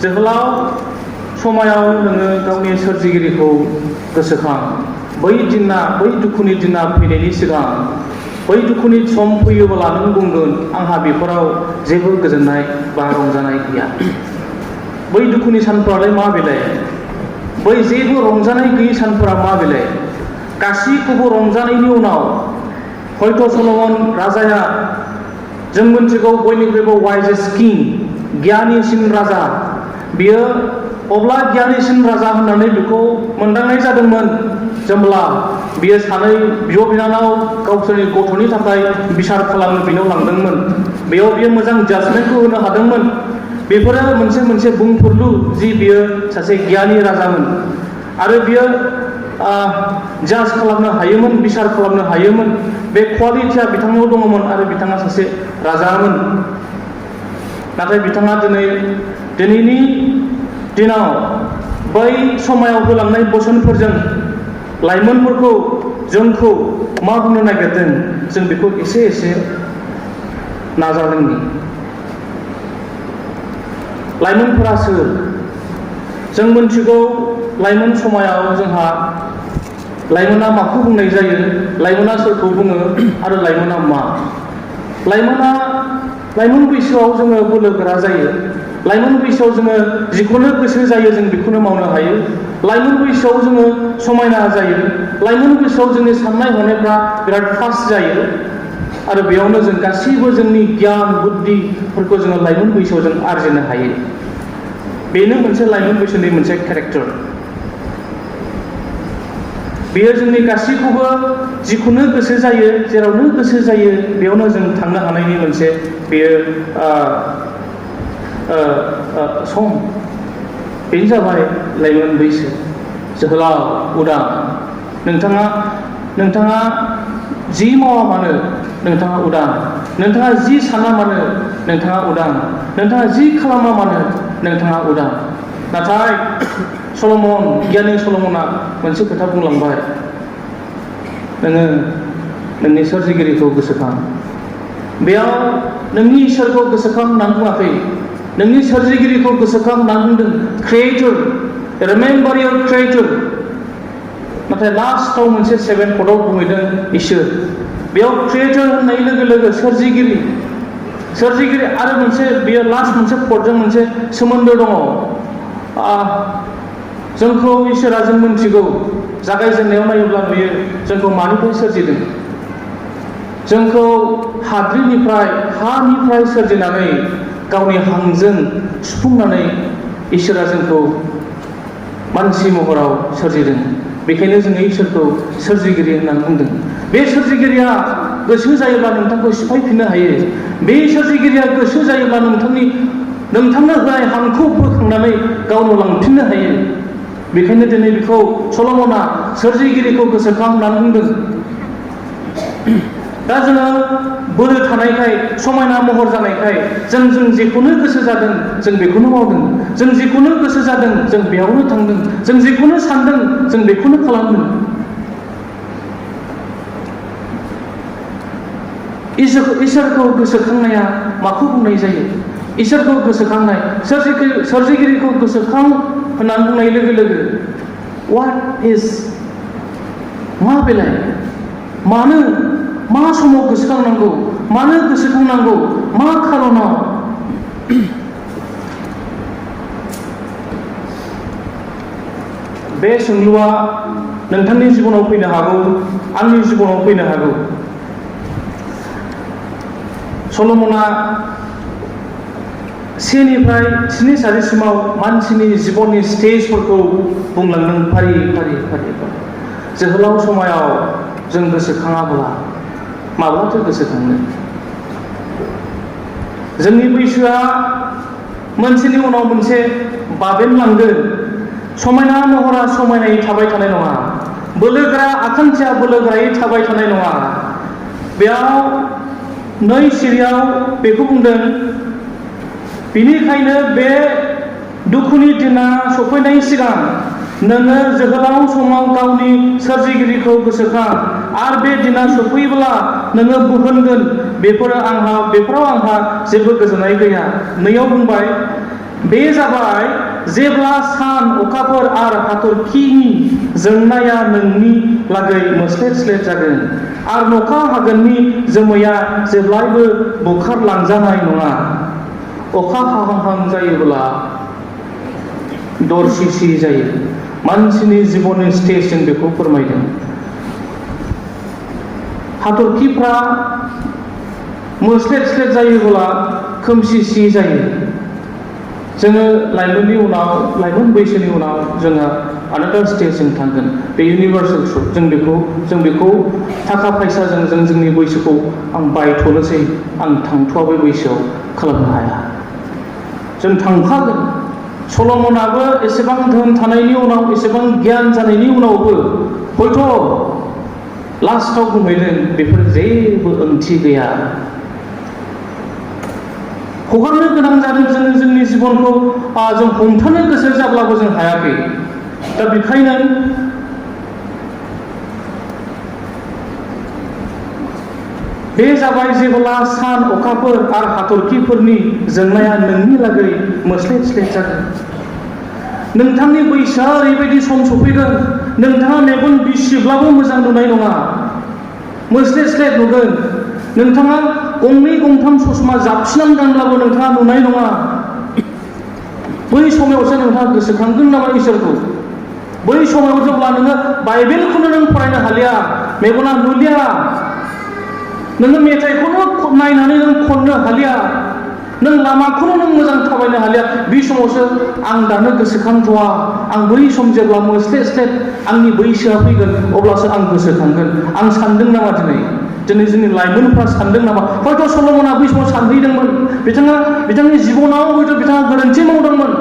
जोहोलाव समायाव नोङो गावनि सोरजिगिरिखौ गोसोखां बै दुखुनि दिना फैनायनि सिगां बै दुखुनि सम फैयोब्ला नों बुंगोन आंहा बेफोराव जेबो गोजोननाय बा रंजानाय गैया। बै दुखुनि सानफोरालाय मा बेलाय, बै जेबो रंजानाय गैयै सानफोरा मा बेलाय। गासैखौबो रंजानायनि उनाव हयथ' सल'मन राजाया जों मोनथिगौ बयनिख्रुइबो वाइजेस्ट किं, गियानिसिन राजा, बियो अब्ला गियानिसिन राजा होननानै बेखौ मोनदांनाय जादोंमोन जेब्ला बियो सानै बिब' बिनानाव गावसोरनि गथ'नि थाखाय बिसार खालामनो बिनाव लांदोंमोन। बेयाव बियो मोजां जाजमेन्टखौ होनो हादोंमोन। बेफोरो मोनसे बुंफोरलु जि बियो सासे गियानि राजामोन आरो बियो जाज खालामनो हायोमोन, बिसार खालामनो हायोमोन। बे क्वालिटिया बिथांनाव दङमोन आरो बिथाङा सासे राजामोन। नाथाय बिथाङा दिनैनि दिनाव बै समायाव होलांनाय बोसोनफोरजों लाइमोनफोरखौ जोंखौ मा बुंनो नागिरदों जों बेखौ एसे नाजादोंनि। लाइमोनफोरा सोर? जों मोनथिगौ लाइमोन समायाव जोंहा लाइमोना माखौ बुंनाय जायो, लाइमोना सोरखौ बुङो आरो लाइमोना मा? लाइमोन बैसोआव जोङो बोलोगोरा जायो। लाइमोन बैसोआव जोङो जिखुनु गोसो जायो जों बेखौनो मावनो हायो। लाइमोन बैसोआव जोङो समायना जायो। लाइमोन बैसोआव जोंनि साननाय हनायफ्रा बिराद फास्ट जायो आरो बेयावनो जों गासैबो जोंनि गियान बुद्धिफोरखौ जोङो लाइमोन बैसोआव जों आरजिनो हायो। बेनो मोनसे लाइमोन बैसोनि मोनसे केरेक्टार। बेयो जोंनि गासैखौबो जिखुनु गोसो जायो, जेरावनो गोसो जायो बेयावनो जों थांनो हानायनि मोनसे बेयो सम। बेनो जाबाय लाइमोन बैसो। जोहोलाव उदां। नोंथाङा जि मावा मानो नोंथाङा उदां। नोंथाङा जि साना मानो नोंथाङा उदां। नोंथाङा जि खालामा मानो नोंथाङा उदां। नाथाय गियानि सल'मना मोनसे खोथा बुंलांबाय, नोङो नोंनि सोरजिगिरिखौ गोसोखां। बेयाव नोंनि इसोरखौ गोसोखां होननानै बुङाखै, नोंनि सोरजिगिरिखौ गोसोखां होननानै बुंदों। Creator, remember your creator. नाथाय लास्टआव मोनसे 7 पदआव बुंहैदों इसोर। बेयाव क्रिएटर होननाय लोगो लोगो सोरजिगिरि आरो मोनसे बेयो लास्ट मोनसे पदजों मोनसे सोमोन्दो दङ। जोंखौ इसोरा जों मोनथिगौ, जागायजेननायाव नायोब्ला नुयो जोंखौ मानिफ्राय सोरजिदों। जोंखौ हानिफ्राय सोरजिनानै गावनि हांजों सुफुंनानै इसोरा जोंखौ मानसि महराव सोरजिदों। बेखायनो जोङो इसोरखौ सोरजिगिरि होननानै बुंदों। बे सोरजिगिरिया गोसो जायोब्ला नोंथांखौ सिफायफिननो हायो। बे सोरजिगिरिया गोसो जायोब्ला नोंथांनो होनाय हांखौ बोखांनानै गावनो लांफिननो हायो। बेखायनो दिनै बेखौ सल'मना सोरजिगिरिखौ गोसोखां होननानै बुंदों। दा जोङो बोलो थानायखाय, समायना महर जानायखाय जों जेखौनो गोसो जादों जों बेखौनो मावदों। जों जेखौनो गोसो जादों जों बेयावनो थांदों। जों जेखौनो सानदों जों बेखौनो खालामदों। इसोरखौ गोसोखांनाया माखौ बुंनाय जायो? इसोरखौ गोसोखांनाय, सोरजिगिरिखौ गोसोखां होननानै बुंनाय लोगो लोगो मा बेलाय? मानो? मा समाव गोसोखांनांगौ? मानो गोसोखांनांगौ? मा खारनाव? बे सोंलुआ नोंथांनि जिबनाव फैनो हागौ, आंनि जिबनाव फैनो हागौ। सल'मना 1 निफ्राय 7 सारिसिमाव मानसिनि जिबननि स्टेजफोरखौ बुंलांदों फारि फारि। जोहोलाव समायाव जों गोसोखाङाब्ला माब्लाथो गोसोखांनो? जोंनि बैसोआ मोनसेनि उनाव मोनसे बाबेनलांगोन। समायना महरा समायनायै थाबाय थानाय नङा। बोलोगोरा आखान्थिया बोलोगोरायै थाबाय थानाय नङा। बेयाव 2 सिरियाव बेखौ बुंदों, बिनिखायनो बे दुखुनि दिना सफैनायनि सिगां नोङो जोहोलाव समाव गावनि सोरजिगिरिखौ गोसोखां। आरो बे दिना सफैयोब्ला नोङो बुंगोन बेफोराव आंहा जेबो गोजोननाय गैया। 2आव बुंबाय, बे जाबाय जेब्ला सान अखाफोर आरो हाथरखिनि जोंनाया नोंनि लागै मोस्लेद स्लेद जागोन आरो अखा हागोननि जोमैया जेब्लायबो बुखारलांजानाय नङा। अखा हाहां जायोब्ला दरसिसि जायो। मानसिनि जिबननि स्टेजजों बेखौ फोरमायदों। हाथरखिफ्रा मोस्लेद स्लेद जायोब्ला खोमसिसि जायो। जोङो लाइमोन बैसोनि उनाव जोङो आनादार स्टेजजों थांगोन। बे इउनिभार्सेल ट्रुथ जों बेखौ थाखा फैसाजों जों जोंनि बैसोखौ आं बायथ'नोसै आं थांथ'वा बे बैसोआव खालामनो हाया। जों थांखागोन। सल'मनाबो एसेबां धोन थानायनि उनाव एसेबां गियान जानायनि उनावबो हयथ' लास्टआव बुंहैदों बेफोर जेबो ओंथि गैया। हगारनो गोनां जादों जोङो जोंनि जिबनखौ जों हमथानो गोसो जाब्लाबो जों हायाखै। दा बेखायनो बे जाबाय जेब्ला सान अखाफोर आरो हाथरखिफोरनि जोंनाया नोंनि लागै मोस्लेद स्लेद जागोन। नोंथांनि बैसोआ ओरैबायदि सम सफैगोन नोंथाङा मेगन बिसिब्लाबो मोजां नुनाय नङा। मोस्लेद स्लेद नुगोन। नोंथाङा गंनै गंथाम ससमा जाबसिनानै गानब्लाबो नोंथाङा नुनाय नङा। बै समावसो नोंथाङा गोसोखांगोन नामा इसोरखौ? बै समाव जेब्ला नोङो बाइबेलखौनो नों फरायनो हालिया, मेगना नुलिया, नोङो मेथाइखौनो नायनानै नों खननो हालिया, नों लामाखौनो नों मोजां थाबायनो हालिया, बे समावसो आं दानो गोसोखांथ'वा, आं बै सम जेब्ला मोस्लेद स्लेद आंनि बैसोआ फैगोन अब्लासो आं गोसोखांगोन। आं सानदों नामा दिनै जोंनि लाइमोनफ्रा सानदों नामा? हयथ' सल'मना बै समाव सानहैदोंमोन। बिथांनि जिबनाव हयथ' बिथाङा गोरोन्थि मावदोंमोन।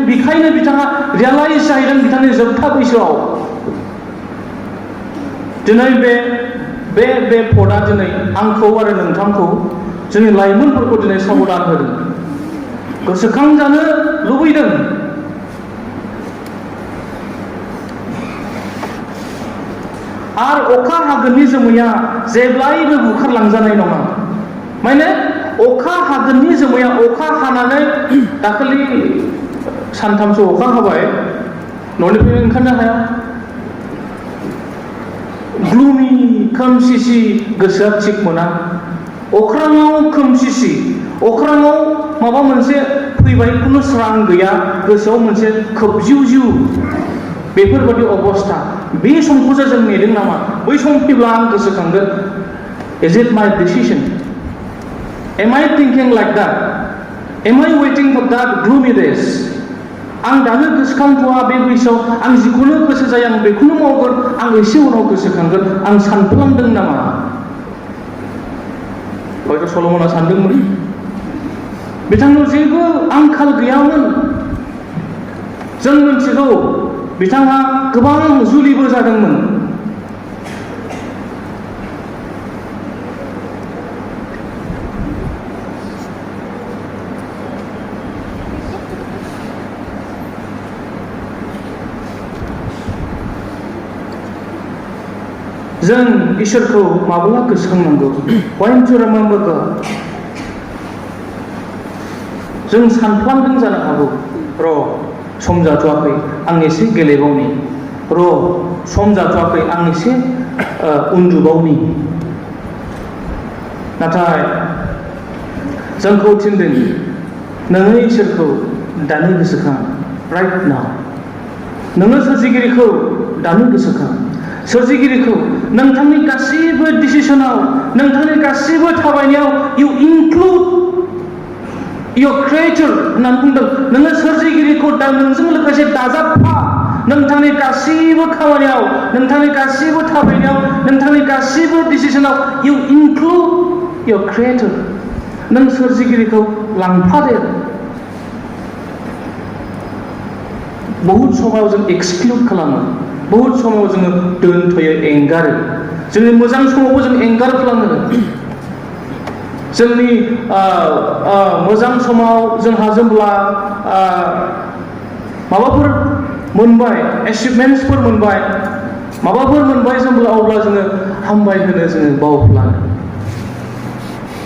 बेखायनो बिथाङा रियालाइज जाहैदों बिथांनि जोबथा बैसोआव। दिनै बे पदआ दिनै आंखौ आरो नोंथांखौ जोंनि लाइमोनफोरखौ दिनै साबधान होदों, गोसोखांजानो लुबैदों। आरो अखा हागोननि जोमैया जेब्लायबो बुखारलांजानाय नङा। माने अखा हागोननि जोमैया अखा हानानै दाखालि सानथामसो अखा हाबाय, न'निफ्राय ओंखारनो हाया। ग्लुमि खोमसिसि, गोसोआ थिग मोना। अख्राङाव खोमसिसि, अख्राङाव माबा मोनसे फैबाय, खुनु स्रां गैया, गोसोआव मोनसे खोबजिउ जिउ, बेफोरबायदि अबस्था। बे समखौसो जों नेदों नामा? बै सम फैब्ला आं गोसोखांगोन, is it my decision? Am I thinking like that? Am I waiting for that gloomy days? आं दानो गोसोखांथ'वा बे बैसोआव, आं जिखौनो गोसो जायो आं बेखौनो मावगोन, आं एसे उनाव गोसोखांगोन, आं सानफ्लांदों नामा? हयथ' सल'मना सानदोंमोन। बिथांनाव जेबो आंखाल गैयामोन। जों मिथिगौ बिथाङा गोबां जुलिबो जादोंमोन। जों इसोरखौ माब्ला गोसोखांनांगौ? When to remember God? जों सानफ्लांदों जानो हागौ, र' सम जाथ'वाखै, आं एसे गेलेबावनि, र' सम जाथ'वाखै, आं एसे उन्दुबावनि। नाथाय जोंखौ थिनदों, नोङो इसोरखौ दानो गोसोखां, राइट नाउ। नोङो सोरजिगिरिखौ दानो गोसोखां। सोरजिगिरिखौ नोंथांनि गासैबो डिसिसनाव, नोंथांनि गासैबो थाबायनायाव इउ इनक्लुड योर क्रिएटर होननानै बुंदों। नोङो सोरजिगिरिखौ नोंजों लोगोसे दाजाबफा। नोंथांनि गासैबो खामानियाव, नोंथांनि गासैबो थाबायनायाव, नोंथांनि गासैबो डिसिसनाव इउ इनक्लुड योर क्रिएटर। नों सोरजिगिरिखौ लांफादेर। बहुद समाव जों एक्सक्लुड खालामो, बहुद समाव जोङो दोनथ'यो, एंगारो। जोंनि मोजां समावबो जों एंगारफ्लाङो। जोंनि मोजां समाव जोंहा जेब्ला माबाफोर मोनबाय, एचिभमेन्टसफोर मोनबाय, माबाफोर मोनबाय जेब्ला, अब्ला जोङो हामबाय होनो जोङो बावफ्लाङो।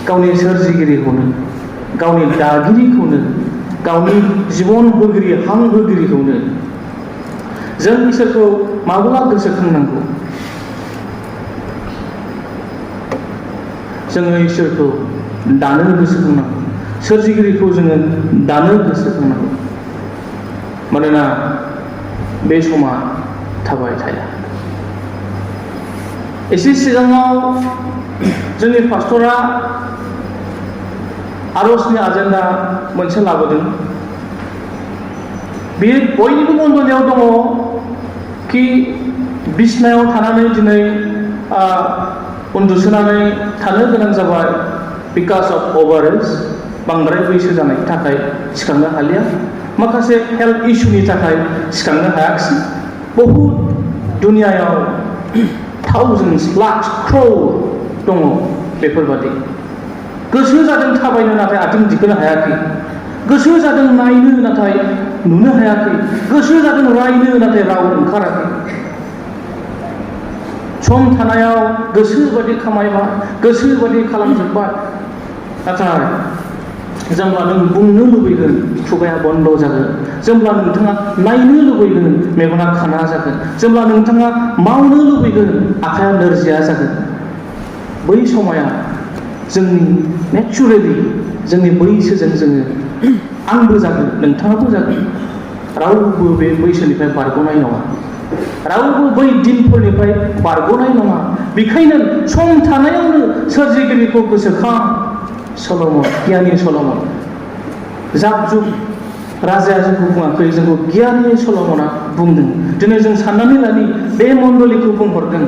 गावनि सोरजिगिरिखौनो, गावनि दागिरिखौनो गावनि जिबन होगिरि हां होगिरिखौनो जों इसोरखौ माब्ला गोसोखांनांगौ? जोङो इसोरखौ दानो गोसोखांनांगौ, सोरजिगिरिखौ जोङो दानो गोसोखांनांगौ। मानोना बे समा थाबाय थाया। एसे सिगाङाव जोंनि पास्टरा आरजनि आजेन्डा मोनसे लाबोदों। बेयो बयनिबो मन्दलियाव दङ कि बिसनायाव थानानै दिनै उन्दुसोनानै थानो गोनां जाबाय बिकज अफ अभार एज, बांद्राय बैसो जानायनि थाखाय सिखांनो हालिया, माखासे हेल्थ इस्युनि थाखाय सिखांनो हायाखिसै। बहुद दुनियायाव थाउजेन्डस लाख क्र'र दङ बेफोरबादि। गोसो जादों थाबायनो नाथाय आथिं दिखोनो हायाखै, गोसो जादों नायनो नाथाय नुनो हायाखै, गोसो जादों रायनो नाथाय राव ओंखाराखै। सम थानायाव गोसो बादि खामायबाय, गोसो बादि खालामजोब्बाय, नाथाय जेब्ला नों बुंनो लुबैगोन खुगाया बन्द जागोन, जेब्ला नोंथाङा नायनो लुबैगोन मेगना खाना जागोन, जेब्ला नोंथाङा मावनो लुबैगोन आखाया नोरजिया जागोन। बै समाया जोंनि नेचुरेलि जोंनि बैसोजों जोङो आंबो जागोन, नोंथाङाबो जागोन। रावबो बे बैसोनिफ्राय बारग'नाय नङा, रावबो बै दिनफोरनिफ्राय बारग'नाय नङा। बेखायनो सम थानायावनो सोरजिगिरिखौ गोसोखां। सल'मन, गियानि सल'मन, जाब जुग राजाया जोंखौ बुङाखै, जोंखौ गियानि सल'मना बुंदों। दिनै जों साननानै लानि बे मण्डलिखौ बुंहरदों,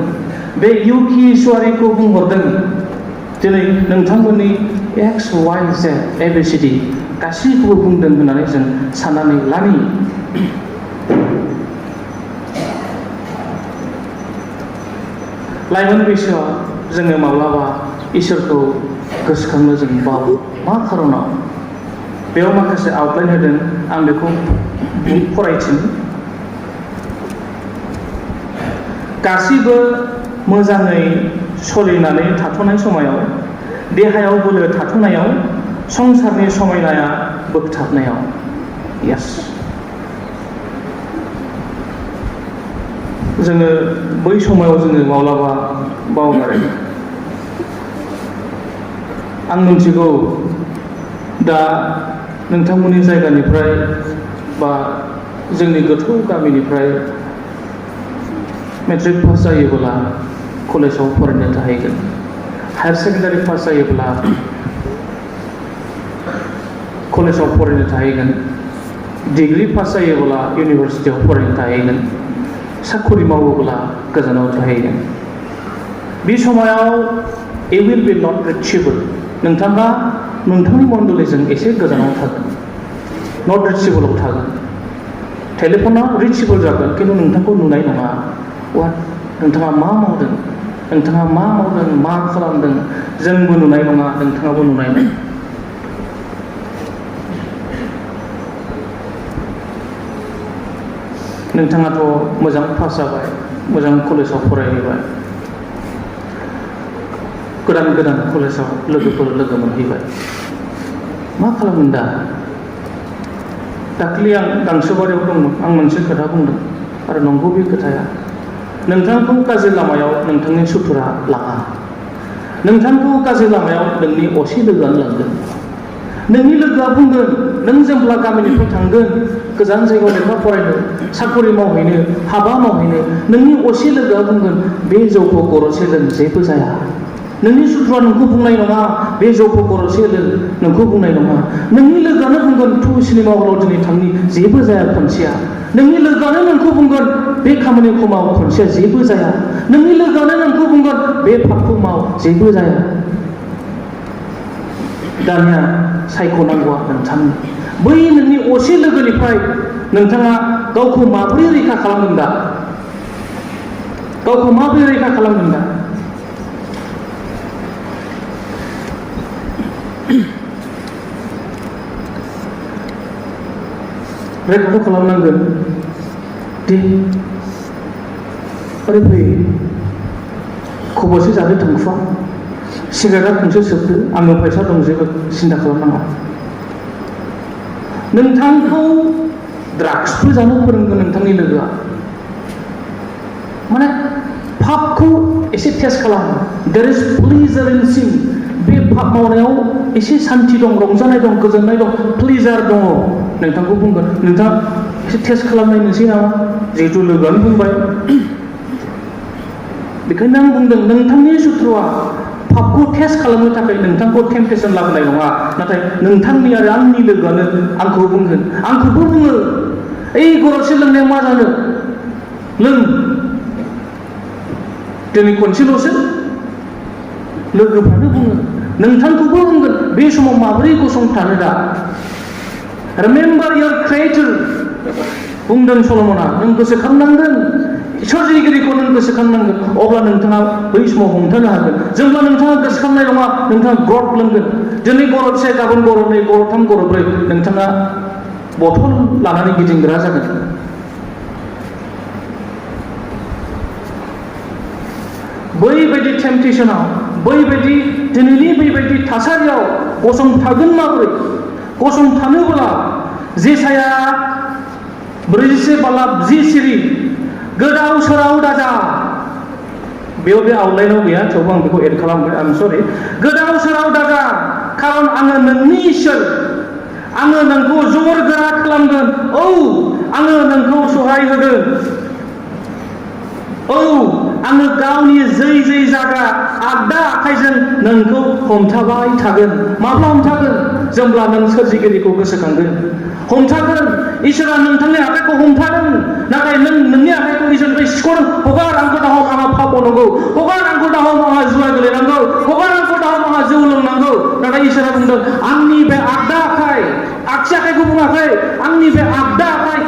बे इउकि इसवारिखौ बुंहरदों। दिनै नोंथांमोननि एक्स वाइ जेड ABCD गासैखौबो बुंदों होननानै जों साननानै लानि। लाइमोन बैसोआव जोङो माब्लाबा इसोरखौ गोसोखांनो जों बावो। मा खारनाव? बेयाव माखासे आउटलाइन होदों, आं बेखौ फरायथिनि। गासैबो मोजाङै सोलिनानै थाथ'नाय समायाव, देहायाव बोलो थाथ'नायाव, संसारनि समायनाया बोगथाबनायाव। यस, जोङो बै समाव जोङो माब्लाबा बावगारो। आं मिथिगौ दा नोंथांमोननि जायगानिफ्राय बा जोंनि गोथौ गामिनिफ्राय मेट्रिक पास जायोब्ला कलेजाव फरायनो थाहैगोन, हायार सेकेन्डारि पास जायोब्ला कलेजाव फरायनो थाहैगोन, डिग्री पास जायोब्ला इउनिभार्सिटियाव फरायनो थाहैगोन, साखरि मावोब्ला गोजानाव थाहैगोन। बे समाव it will be not reachable। नोंथाङा नोंथांनि मण्डलिजों एसे गोजानाव थागोन, नट रिचेबोलाव थागोन। टेलिफना रिचेबोल जागोन खिन्थु नोंथांखौ नुनाय नङा। नोंथाङा मा मावदों, नोंथाङा मा मावदों, मा खालामदों जोंबो नुनाय नङा, नोंथाङाबो नुनाय नङा। नोंथाङाथ' मोजां पास जाबाय, मोजां कलेजाव फरायहैबाय, गोदान गोदान कलेजाव लोगोफोर लोगो मोनहैबाय। मा खालामगोन दा? दाख्लि आं गांसोबारियाव दंमोन, आं मोनसे खोथा बुंदों आरो नंगौ बे खोथाया। नोंथांखौ गाज्रि लामायाव नोंथांनि सुथुरा लाङा, नोंथांखौ गाज्रि लामायाव नोंनि असे लोगोआनो लांगोन। नोंनि लोगोआ बुंगोन, नों जेब्ला गामिनिफ्राय थांगोन गोजान जायगायाव लेखा फरायनो, साखरि मावहैनो, हाबा मावहैनो, नोंनि असे लोगोआ बुंगोन बे जौखौ गरदसे लों, जेबो जाया। नोंनि सुथुरा नोंखौ बुंनाय नङा बे जौखौ गरदसे लों, नोंखौ बुंनाय नङा। नोंनि लोगोआनो बुंगोन थु सिनेमा हलाव दिनै थांनि, जेबो जाया खनसेया। नोंनि लोगोआनो नोंखौ बुंगोन बे खामानिखौ माव, खनसेया जेबो जाया। नोंनि लोगोआनो नोंखौ बुंगोन बे पापखौ माव, जेबो जाया। दानिया सायख'नांगौआ नोंथांनि। बै नोंनि असे लोगोनिफ्राय नोंथाङा गावखौ माबोरै रैखा खालामगोन दा? गावखौ माबोरै रैखा खालामगोन दा? रैखाथ' खालामनांगोन दे। ओरै फै, खबरसे जानो थांफा, सिगारेटआ खनसे सोबदो, आंनाव फैसा दं, जेबो सिन्था खालामनाङा। नोंथांखौ ड्राग्सबो जानो फोरोंगोन नोंथांनि लोगोआ माने पापखौ एसे टेस्ट खालाम देयर इज प्लेजार इन सिन बे पाप मावनायाव एसे सान्थि दं रंजानाय दं गोजोननाय दं प्लेजार दङ नोंथांखौ बुंगोन नोंथाङा एसे टेस्ट खालामनायनोसै नामा जिहेतु लोगोआनो बुंबाय बेखायनो आं बुंदों नोंथांनि सुथ्रुआ पापखौ टेस्ट खालामनो थाखाय नोंथांखौ टेम्पटेसन लाबोनाय नङा नाथाय नोंथांनि आरो आंनि लोगोआनो आंखौ बुंगोन आंखौबो बुङो ओइ गरदसे लोंनाया मा जानो लों दिनै खनसेल'सो लोगोफ्रानो बुङो नोंथांखौबो बुंगोन बे समाव माबोरै गसंथानो दा रिमेम्बार योर क्रिएटर बुंदों सल'मना नों गोसोखांनांगोन सोरजिगिरिखौ नों गोसोखांनांगोन अब्ला नोंथाङा बै समाव हमथानो हागोन जेब्ला नोंथाङा गोसोखांनाय नङा नोंथाङा ग्रथ लोंगोन दिनै गरदसे गाबोन गरदनै गरदथाम गरदब्रै नोंथाङा बथल लानानै गिदिंग्रा जागोन बैबायदि टेम्पटेसनाव बैबायदि दिनैनि बैबायदि थासारियाव गसंथागोन माबोरै गसंथानोब्ला जेसाया 41:10 सिरि गोदाव सोराव दाजा बेयाव बे आउटलाइनाव गैया थेवबो आं बेखौ एड खालामबाय आं सरि गोदाव सोराव दाजा खारन आङो नोंनि इसोर आङो नोंखौ जर गोरा खालामगोन औ आङो नोंखौ सहाय होगोन औ आङो गावनि जै जागा आगदा आखाइजों नोंखौ हमथाबाय थागोन माब्ला हमथागोन जेब्ला नों सोरजिगिरिखौ गोसोखांगोन हमथागोन इसोरा नोंथांनि आखाइखौ हमथादों नाथाय नों नोंनि आखाइखौ इसोरनिफ्राय सिख'दों हगार आंखौ दाहम आंहा पाप मावनांगौ हगार आंखौ दाहम आंहा जुवा गेलेनांगौ हगार आंखौ दाहम आंहा जौ लोंनांगौ नाथाय इसोरा बुंदों आंनि बे आगदा आखाइ आगसि आखाइखौ बुङाखै आंनि बे आगदा आखाइ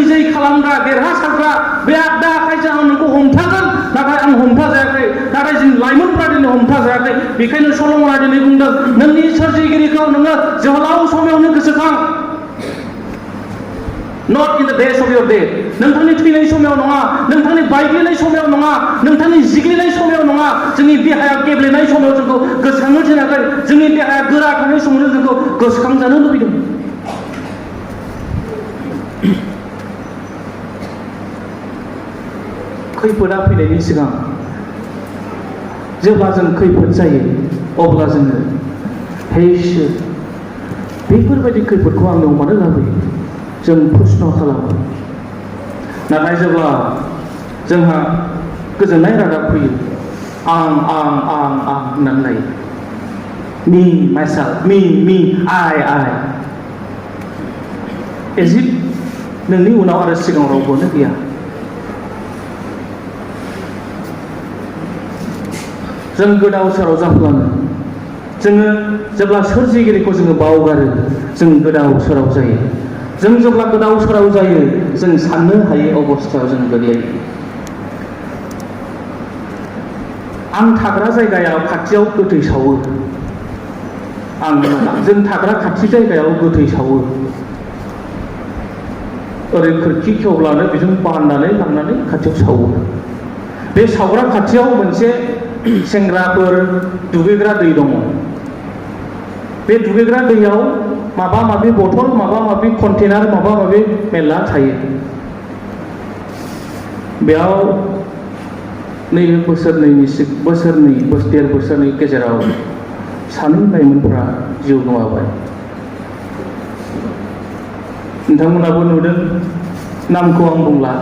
जै खालामग्रा देरहासारग्रा बे आगदा आखाइजों आं नोंखौ हमथागोन नाथाय आं हमथा जायाखै नाथाय जों लाइमोनफ्रा दिनै हमथा जायाखै बेखायनो सल'मना दिनै बुंदों नोंनि सोरजिगिरिखौ नोङो जोहोलाव समायावनो गोसोखां नट in the days of your death नोंथांनि थैनाय समायाव नङा नोंथांनि बायग्लिनाय समायाव नङा नोंथांनि जिग्लिनाय समायाव नङा जोंनि देहाया गेब्लेनाय समाव जोंखौ गोसोखांनो थिनाखै जोंनि देहाया गोरा थानाय समावनो जोंखौ गोसोखांजानो लुबैदों खैफोदा फैनायनि सिगां जेब्ला जों खैफोद जायो अब्ला जोङो हे इसोर बेफोरबायदि खैफोदखौ आंनाव मानो लाबोयो जों प्रश्न खालामो नाथाय जेब्ला जोंहा गोजोननाय रादाब फैयो आं होननानै लायो me myself me I as if नोंनि उनाव आरो सिगाङाव रावबोनो गैया जों गोदाव सोराव जाफ्लाङो जोङो जेब्ला सोरजिगिरिखौ जोङो बावगारो जों गोदाव सोराव जायो जों जेब्ला गोदाव सोराव जायो जों साननो हायै अबस्थायाव जों गोग्लैयो आं थाग्रा जायगायाव खाथियाव गोथै सावो जों थाग्रा खाथि जायगायाव गोथै सावो ओरै खोरखि खेवब्लानो बेजों बाननानै लांनानै खाथियाव सावो बे सावग्रा खाथियाव मोनसे सेंग्राफोर दुगैग्रा दै दङ बे दुगैग्रा दैयाव माबा माबि बथल माबा माबि कन्टेनार माबा माबि मेरला थायो बेयाव नैबे देर बोसोरनि गेजेराव सानै लाइमोनफोरा जिउ गोमाबाय नोंथांमोनाबो नुदों नामखौ आं बुंला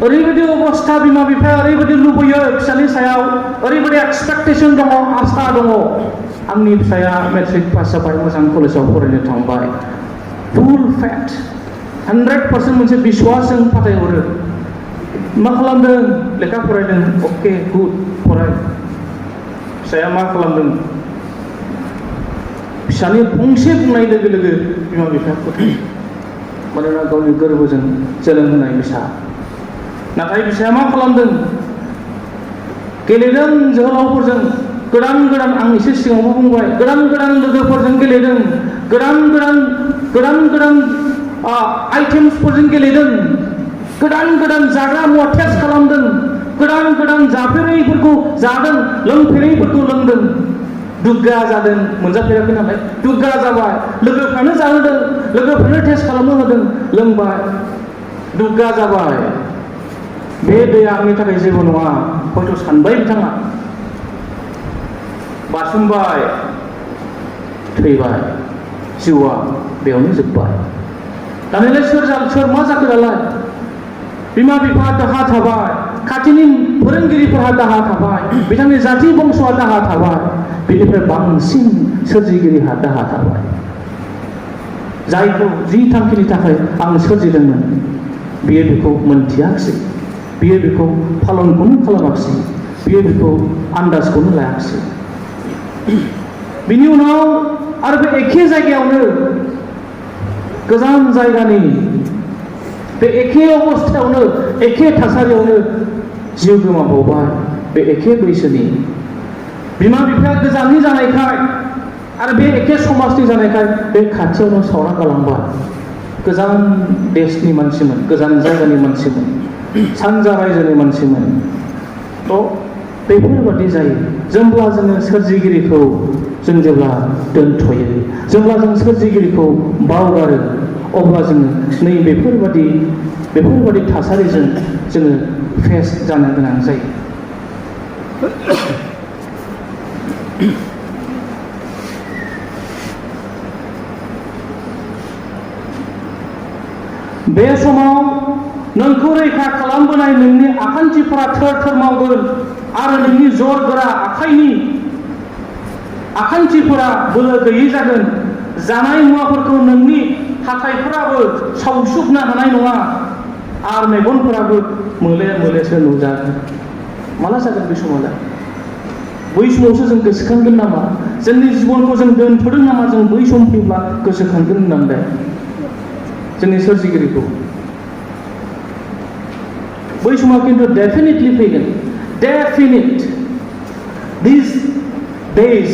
ओरैबायदि अबस्था बिमा बिफाया ओरैबायदि लुबैयो फिसानि सायाव ओरैबायदि एक्सपेक्टेसन दङ आसा दङ आंनि फिसाया मेट्रिक पास जाबाय मोजां कलेजाव फरायनो थांबाय फुल फेट 100% मोनसे बिश्वासजों फाथायहरो मा खालामदों लेखा फरायदों अके गुड फराय फिसाया मा खालामदों फिसानि फंसे बुंनाय लोगो लोगो बिमा बिफाया फोथायो मानोना गावनि गोरबोजों जोनोम होनाय फिसा नाथाय फिसाया मा खालामदों गेलेदों जोहोलावफोरजों गोदान आं एसे सिगाङावबो बुंबाय गोदान लोगोफोरजों गेलेदों गोदान आइटेम्सफोरजों गेलेदों गोदान जाग्रा मुवा टेस्ट खालामदों गोदान जाफेरैफोरखौ जादों लोंफेरैफोरखौ लोंदों दुग्गा जादों मोनजाफेराखै नालाय दुग्गा जाबाय लोगोफ्रानो जाहोदों लोगोफ्रानो टेस्ट खालामनो होदों लोंबाय दुग्गा जाबाय बे दैया आंनि थाखाय जेबो नङा हयथ' सानबाय बिथाङा बारसोमबाय थैबाय जिउआ बेयावनो जोब्बाय दानियालाय सोर मा जाखो दालाय बिमा बिफा दाहा थाबाय खाथिनि फोरोंगिरिफोरा दाहा थाबाय बिथांनि जाथि बंस'आ दाहा थाबाय बेनिफ्राय बांसिन सोरजिगिरिहा दाहा थाबाय जायखौ जि थांखिनि थाखाय आं सोरजिदोंमोन बियो बेखौ मोनथियाखिसै बियो बेखौ फालनखौनो खालामाखिसै बियो बेखौ आन्दाजखौनो लायाखिसै बिनि उनाव आरो बे एखे जायगायावनो गोजान जायगानि बे एखे अबस्थायावनो एखे थासारियावनो जिउ गोमाबावबाय बे एखे बैसोनि बिमा बिफाया गोजाननि जानायखाय आरो बे एखे समाजनि जानायखाय बे खाथियावनो सावना गालांबाय गोजान देशनि मानसिमोन गोजान जायगानि मानसिमोन सानजा रायजोनि मानसिमोन थ' बेफोरबादि जायो जेब्ला जोङो सोरजिगिरिखौ जों जेब्ला दोनथ'यो जेब्ला जों सोरजिगिरिखौ बावगारो अब्ला जोङो नै बेफोरबादि थासारिजों जोङो फेस जानो गोनां जायो बे समाव नोंखौ रैखा खालामबोनाय नोंनि आखान्थिफोरा थोर थोर मावगोन आरो नोंनि जर गोरा आखान्थिफोरा बोलो गैयै जागोन जानाय मुवाफोरखौ नोंनि हाथाइफोराबो सावसुबनो हानाय नङा आरो मेगनफोराबो मोले मोलेसो नुजागोन माला जागोन बे समावलाय बै समावसो जों गोसोखांगोन नामा जोंनि जिबनखौ जों दोनथ'दों नामा जों बै सम फैब्ला गोसोखांगोन होननानै जोंनि सोरजिगिरिखौ बै समाव खिन्थु डेफिनेटलि फैगोन definite this days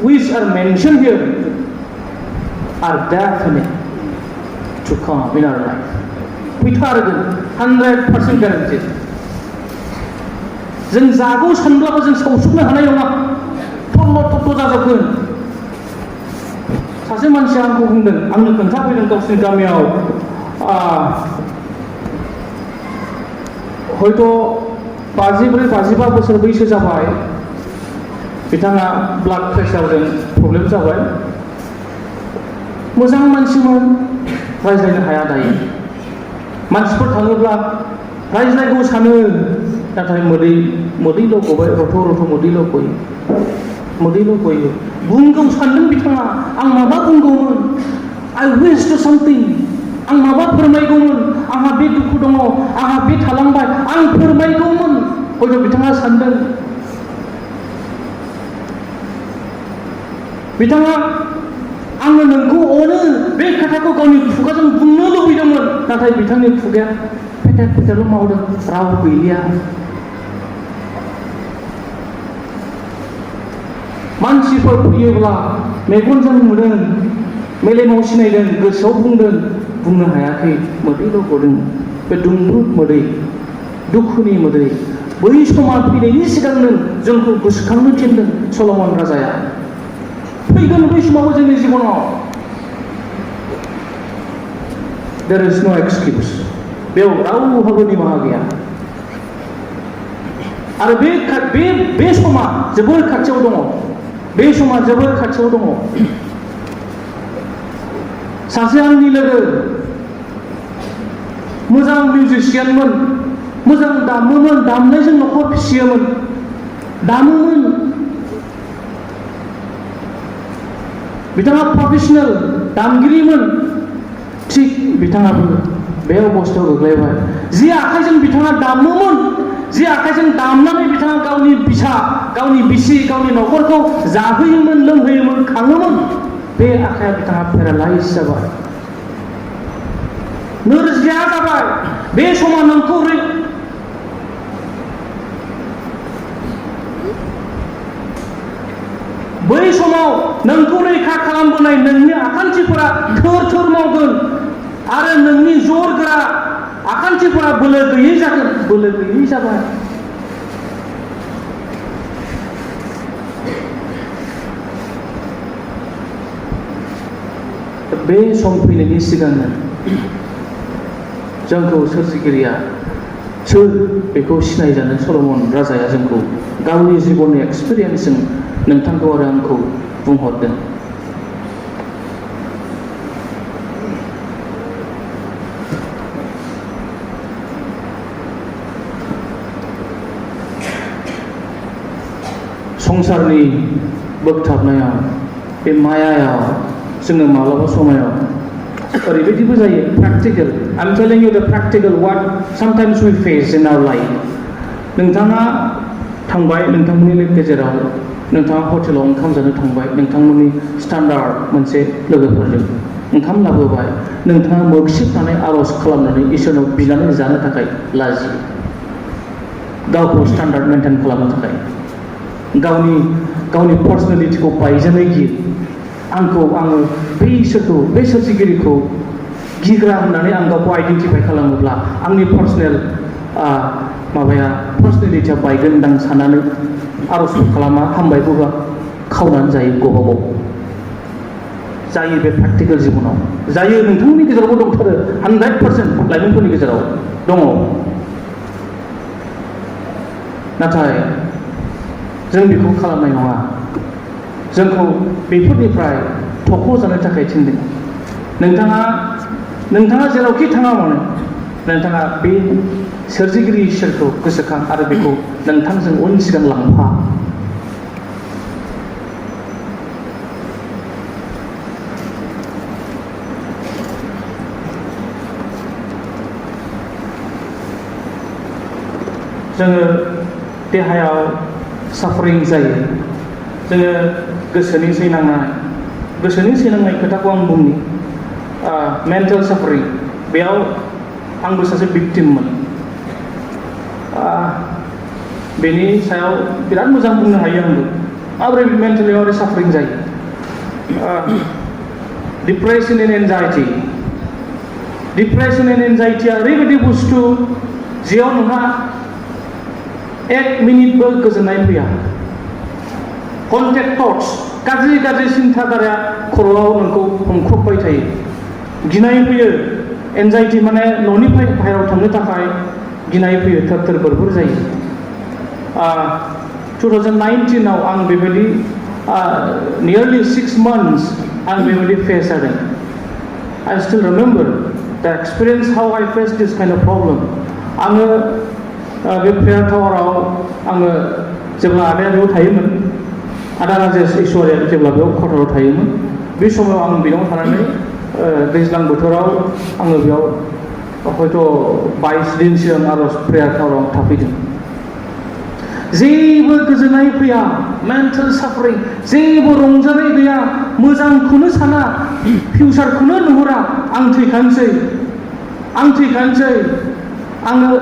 which are mentioned here are definite to come in our life फैथारगोन 100% guaranteed जों जागौ सानब्लाबो जों सावसुबनो हानाय नङा थल्ल' जाजोबगोन सासे मानसिया आंखौ बुंदों आंनो खोन्थाफैदों गावसोरनि गामियाव हयथ' 54-55 बोसोर बैसो जाबाय बिथाङा ब्लाड प्रेसारजों प्रब्लेम जाबाय मोजां मानसिमोन रायज्लायनो हाया दायो मानसिफोर थाङोब्ला रायज्लायगौ सानो नाथाय मोदैल' गबाय रथ' मोदैल' गयो बुंगौ सानदों बिथाङा आं माबा बुंगौमोन I wish to something आं माबा फोरमायगौमोन आंहा बे दुखु दङ आंहा बे थालांबाय आं फोरमायगौमोन हयथ' बिथाङा सानदों बिथाङा आङो नोंखौ अनो बे खोथाखौ गावनि खुगाजों बुंनो लुबैदोंमोन नाथाय बिथांनि खुगाया फेथेर मावदों राव गैलिया मानसिफोर फैयोब्ला मेगनजों नुदों मेलेमाव सिनायदों गोसोआव बुंनो हायाखै मोदैल' गदों बे दुंब्रुद मोदै दुखुनि मोदै बै समा फैनायनि सिगांनो जोंखौ गोसोखांनो थिनदों सल'मन राजाया फैगोन बै समावबो जोंनि जिबनाव there is no excuse बेयाव रावहाबो निमाहा गैया आरो बे समा जोबोर खाथियाव दङ बे समा जोबोर खाथियाव दङ सासे आंनि लोगो मोजां मिउजिशियानमोन मोजां दामोमोन दामनायजों न'खर फिसियोमोन दामोमोन बिथाङा प्रफेशनेल दामगिरिमोन थिग बिथाङाबो बे अबस्थायाव गोग्लैबाय जि आखाइजों बिथाङा दामोमोन जि आखाइजों दामनानै बिथाङा गावनि फिसा गावनि बिसि गावनि न'खरखौ जाहोयोमोन लोंहोयोमोन खाङोमोन बे आखाइया बिथाङा पेरालाइज जाबाय नोरजिया जाबाय बे समा नोंखौ बै समाव नोंखौ रैखा खालामबोनाय नोंनि आखान्थिफोरा थोर थोर मावगोन आरो नोंनि जर गोरा आखान्थिफोरा बोलो गैयै जागोन बोलो गैयै जाबाय बे सम फैनायनि सिगांनो जोंखौ सोरजिगिरिया सोर बेखौ सिनायजानो सल'मन राजाया जोंखौ गावनि जिबननि एक्सपिरियेन्सजों नोंथांखौ आरो आंखौ बुंहरदों। संसारनि बोगथाबनायाव बे मायायाव जोङो माब्लाबा समायाव ओरैबायदिबो जायो practical I'm telling you the practical what sometimes we face in our life नोंथाङा थांबाय नोंथांमोननि गेजेराव नोंथाङा हटेलाव ओंखाम जानो थांबाय नोंथांमोननि स्टान्डार्ड मोनसे लोगोफोरजों ओंखाम लाबोबाय नोंथाङा मोगसिबनानै आर'ज खालामनानै इसोरनाव बिनानै जानो थाखाय लाजियो गावखौ स्टान्डार्ड मेनटेन खालामनो थाखाय गावनि पार्सनेलिटिखौ बायजानो गियो आङो बे इसोरखौ बे सोरजिगिरिखौ गिग्रा होननानै आं गावखौ आइडेन्टिफाइ खालामोब्ला आंनि पार्सनेलिटिया बायगोनदां साननानै आर'ज खालामा हामबायखौबा खावनानै जायो गावबा गाव जायो बे प्रेक्टिकेल जिबनाव जायो नोंथांमोननि गेजेरावबो दंथारो 100% लाइमोनफोरनि गेजेराव दङ नाथाय जों बेखौ खालामनाय नङा जोंखौ बेफोरनिफ्राय थख' जानो थाखाय थिनदों नोंथाङा जेरावखि थाङा मानो नोंथाङा बे सोरजिगिरि इसोरखौ गोसोखां आरो बेखौ नोंथांजों उन सिगां लांफा जोङो देहायाव साफारिं जायो जोङो गोसोनि सैनांनाय खोथाखौ आं बुंनि मेन्टेल साफारिं बेयाव आंबो सासे भिक्टिममोन बेनि सायाव बिराद मोजां बुंनो हायो आंबो माबोरै मेन्टेलि माबोरै साफारिं जायो डिप्रेसन एन्ड एनजाइटिया ओरैबायदि बुस्थु जेयाव नोंहा 1 मिनिटबो गोजोननाय फैया कन्टेक्ट थट्स गाज्रि सिन्थाधाराया खर'आव नोंखौ हमख्रबबाय थायो गिनाय फैयो एनजाइटि माने न'निफ्राय बाहेरायाव थांनो थाखाय गिनाय फैयो थोर बोरफोर जायो 2019 आव आं बेबायदि नियरलि 6 months आं बेबायदि फेस जादों I still remember the experience how I faced this kind of problem आङो बे प्रेयार टावाराव आङो जेब्ला आदाया बेयाव थायोमोन आदा राजेश ऐश्वर्या जेब्ला बेयाव क'क्राझाराव थायोमोन बे समाव आं बेयाव थानानै दैज्लां बोथोराव आङो बेयाव हयथ' 22 दिन सिगां आर'ज प्रेयार टावाराव थाफैदों जेबो गोजोननाय फैया मेन्टेल साफारिं जेबो रंजानाय गैया मोजांखौनो साना फिउचारखौनो नुहुरा आं थैखानोसै आङो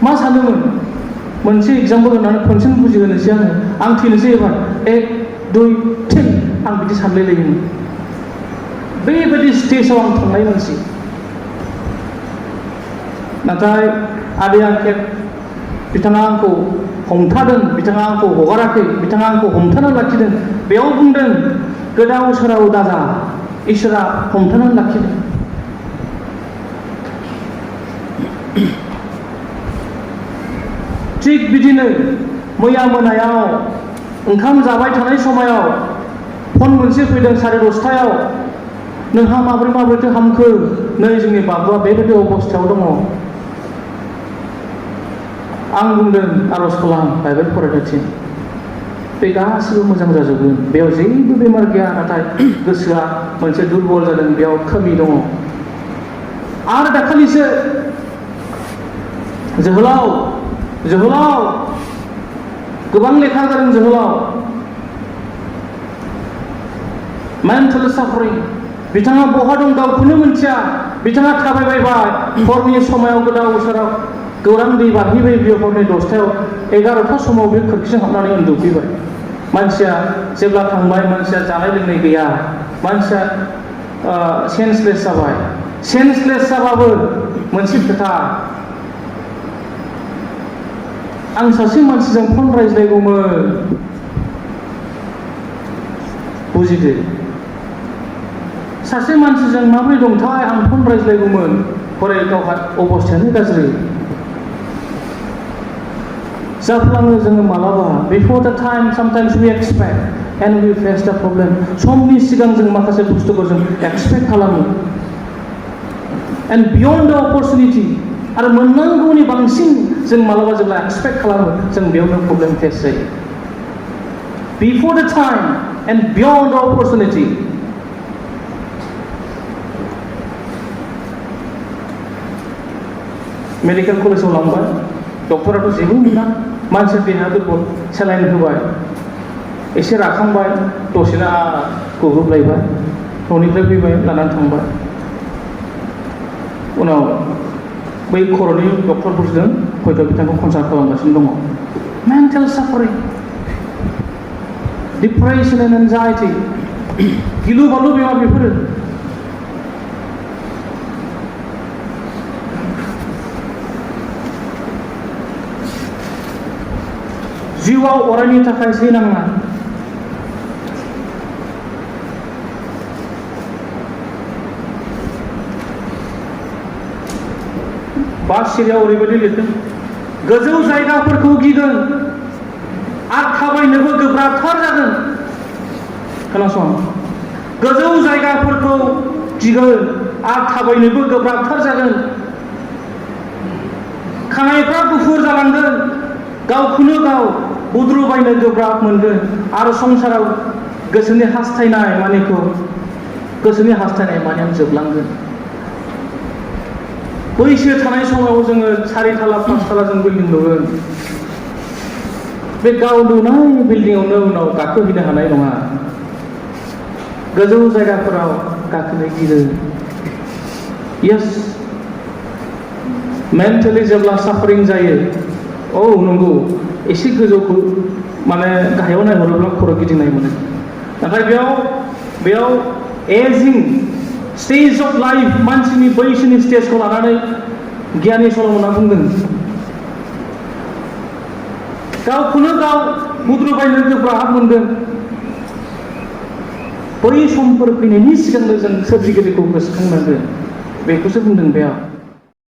मा सानदोंमोन मोनसे एग्जाम्पल होनानै खनसेनो बुजिहोनोसै आं थैनोसै एबार 1 2 3 आं बिदि सानलायलायोमोन बेबायदि स्टेजाव आं थांनाय मानसि नाथाय आदै आंखेब बिथाङा आंखौ हमथादों बिथाङा आंखौ हगाराखै बिथाङा आंखौ हमथाना लाखिदों बेयाव बुंदों गोदाव सोराव दाजा इसोरा हमथानानै लाखिदों थिग बिदिनो मैया मोनायाव ओंखाम जाबाय थानाय समायाव फन मोनसे फैदों 10:30 नोंहा माबोरैथो हामखो नै जोंनि बाबुआ बेबायदि अबस्थायाव दङ आं बुंदों आर'ज खालाम बाइबेल फरायनो थिन बे गासिबो मोजां जाजोबगोन बेयाव जेबो बेमार गैया नाथाय गोसोआ मोनसे दुरबल जादों बेयाव खोमि दङ आरो दाखालिसो जोहोलाव गोबां लेखा गोरों जोहोलाव मेन्टेल साफारिं बिथाङा बहा दं गावखौनो मिथिया बिथाङा थाबायबाय हरनि समायाव गोदाव सोराव गौरां दै बारहैबाय बियो हरनि 10:00 11टा समाव बे खोरखिजों हाबनानै उन्दुफैबाय मानसिया जेब्ला थांबाय मानसिया जानाय लोंनाय गैया मानसिया सेन्सलेस जाबाबो मोनसे खोथा आं सासे मानसिजों फन रायज्लायगौमोन बुजिदो सासे मानसिजों माबोरै दंथाय आं फन रायज्लायगौमोन हरै गावहा अबस्थायानो गाज्रि जाफ्लाङो जोङो मालाबा before the time sometimes we expect and we face the problem समनि सिगां जों माखासे बुस्थुखौ जों एक्सपेक्ट खालामो and beyond the opportunity आरो मोननांगौनि बांसिन जों मालाबा जेब्ला एक्सपेक्ट खालामो जों बेयावनो प्रब्लेम फेस जायो before the time and beyond the opportunity medical कलेजाव लांबाय डक्टराथ' जेबो मोना मानसिया देहा दुरबल सेलाइन होबाय एसे राखांबाय दसेनो गहोबलायबाय न'निफ्राय फैबाय लानानै थांबाय उनाव बै खर'नि डक्टरफोरजों हयथ' बिथांखौ कनसाल्ट खालामगासिनो दङ मेन्टेल साफारिं डिप्रेसन एन्ड एनजाइटि गिलु बालु बेमार बेफोरो जिउआव अरायनि थाखाय सैनाङा बास सिरियाव ओरैबायदि लिरदों गोजौ जायगाफोरखौ गिगोन आरो थाबायनोबो गोब्राबथार जागोन खोनासं गोजौ जायगाफोरखौ गिगोन आरो थाबायनोबो गोब्राबथार जागोन खानायफ्रा गुफुर जालांगोन गावखौनो गाव बुद्रुबायनो गोब्राब मोनगोन आरो संसाराव गोसोनि हास्थायनाय मानिया जोबलांगोन बैसो थानाय समाव जोङो 4 थाला 5 थाला जों बिल्डिं लुगोन बे गाव लुनाय बिल्डिंआवनो उनाव गाखोहैनो हानाय नङा गोजौ जायगाफोराव गाखोनो गियो यस मेन्टेलि जेब्ला साफारिं जायो औ नंगौ एसे गोजौखौ माने गाहायाव नायहरोब्ला खर' गिदिंनाय मोनो नाथाय बेयाव एजिं स्टेज अफ लाइफ मानसिनि बैसोनि स्टेजखौ लानानै गियानि सल'मना बुंदों गावखौनो गाव बुद्रुबायनो गोब्राब मोनगोन बै समफोर फैनायनि सिगांनो जों सोरजिगिरिखौ गोसोखांनांगोन बेखौसो बुंदों बेयाव